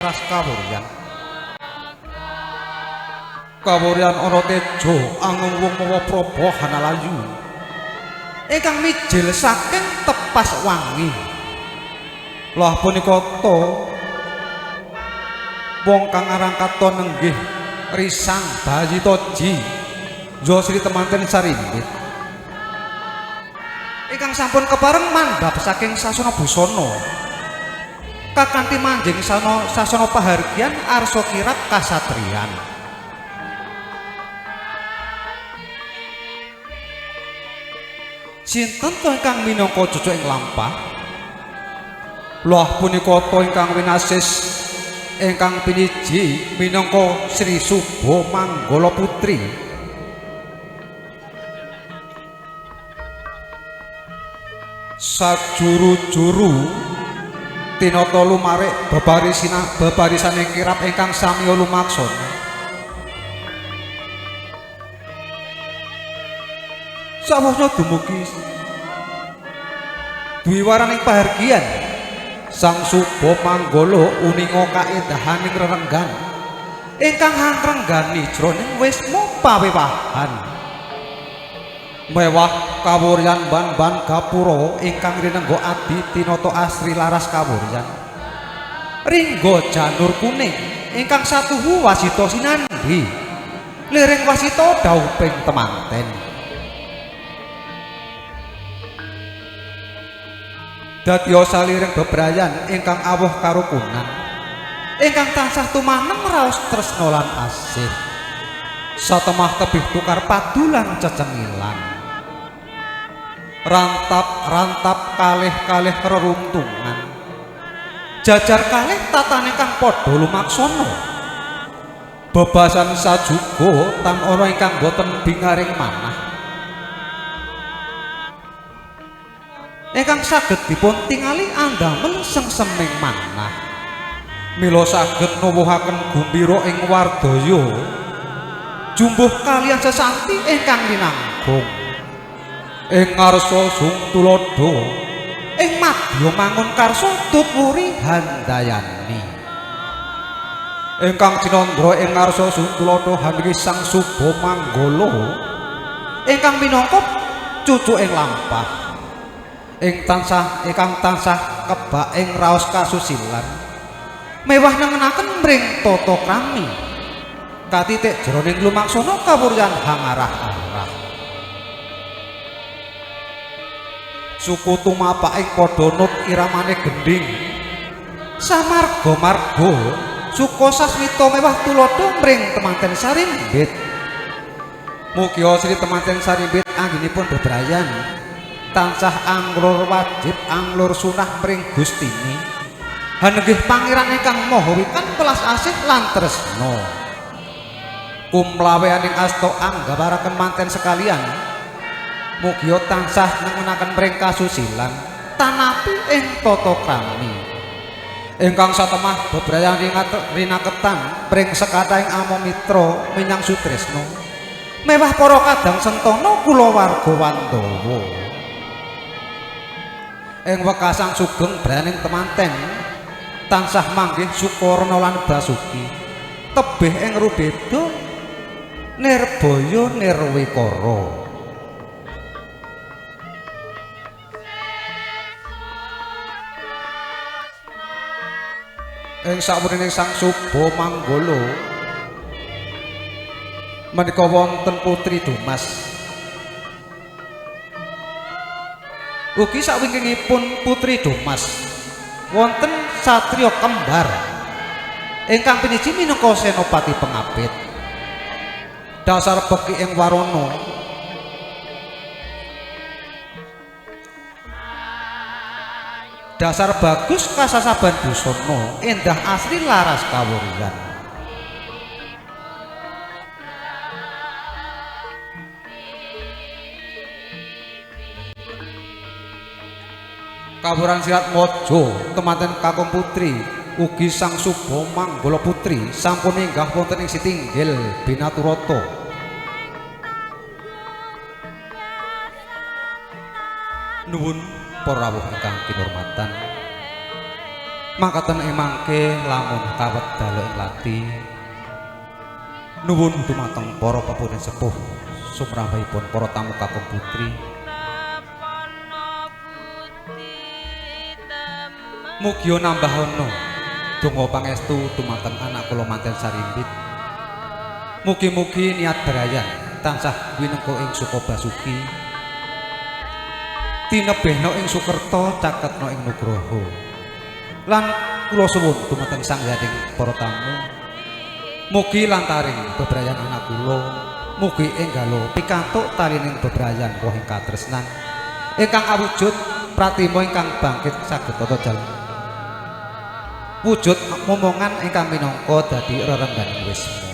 Laras kawuryan. Kawuryan ana teja angung wong mawa praba hanalayu ingkang mijil saking tepas wangi. Lah punika ta wong kang aran katon nenggih risang bayi toji yo Sri Temanten Sarimbit ingkang sampun kepareng mandhap saking sasana busana kakanthi manjing sasana pahargyan arsa kirap kasatriyan. Sinten to ingkang minangka cucuk ing lampah? Lah punika ta ingkang winasis ingkang piniji minangka Sri Suba Manggala Putri. Sajuru-juru tinata lumarik bebarisane kirap ingkang samiya lumaksana. Sawosna dumugi dwiwaraning pahargyan Sang Suba Manggala uninga kaendahaning rerenggan ingkang hangrenggani jroning wisma pawewahan. Mewah kawuryan ban-ban gapura ingkang rinengga adi tinata asri laras kawuryan. Ringga janur kuning ingkang satuhu wasita sinandhi liring wasita dhauping temanten. Dadya saliring bebrayan ingkang awuh karukunan ingkang tansah tumanem raos tresna lan asih. Satemah tebih tukar padulan cecengilan. Rantap-rantap kalih-kalih reruntungan. Jajar kalih tatane kang padha lumaksana. Bebasan sajuga tan ana ingkang boten bingaring manah. Ingkang saged dipun tingali andamel sengseming manah. Mila saged nuwuhaken gumbira ing wardaya jumbuh kaliyan sesanti ingkang linanggung. Ing ngarsa sung tuladha ing madya mangun karsa tut wuri handayani. Ingkang cinandra ing ngarsa sung tuladha haniki Sang Suba Manggala ingkang minangka cucu ing lampah. Ing tansah ingkang tansah kebak ing raos kasusilan mewah nengenaken mring tata krami katitik jroning lumaksana kawuryan hangarah-arah. Suku tumapak ing padha nut iramane gendhing samarga marga suka sasmita mewah tuladha mring temanten Sarimbit. Mugia Sri Temanten Sarimbit anggenipun bebrayan tansah anglur wajib anglur sunah mring Gustini hanenggih pangeran ingkang maha wikan welas asih lan tresna. Kumlaweaning asta anggawaraken manten sekalian mugia tansah nengenaken mring kasusilan tanapi ing tata krami ingkang satemah bebrayan rinaketan mring sekathahing ama mitra minyang sutresna mewah para kadang sentana kulawarga Wandawa. Ing wekasan sugeng braning temanten tansah manggih Sukarna lan Basuki tebih ing rubeda nirbaya nirwikara. Ing sawurining Sang Suba Manggala menika wonten putri Dumas. Ugi sawingkingipun putri Dumas wonten satriya kembar ingkang piniji minangka senopati pengabit. Dasar beki ing warana dasar bagus kasasaban busana endah asri laras kawuryan. Kawuran Sirat Mojo temanten kakung putri ugi Sang Suba Manggala Putri sampun minggah wonten ing sitinggil Binaturata. Nuwun para rawuh ingkang kinurmatan. Makaten ing mangke lamun kawet dalu ing lati. Nuwun dumateng para pepunden sepuh sumrambahipun para tamu kakung putri. Mugia nambahana donga pangestu dumateng anak kula manten Sarimbit. Mugi-mugi niat berayan tansah winengka ing suka basuki. Tinebihna ing sukerta caketna ing nugraha. Lan kula suwun dumateng sang hyang para tamu. Mugi lantaring bebrayan anak kula, mugi enggalo pikantuk talining bebrayan rohing katresnan ingkang awujud pratima ingkang bangkit saged tata jalan. Wujud momongan ingkang minangka dadi rerengganing wisma.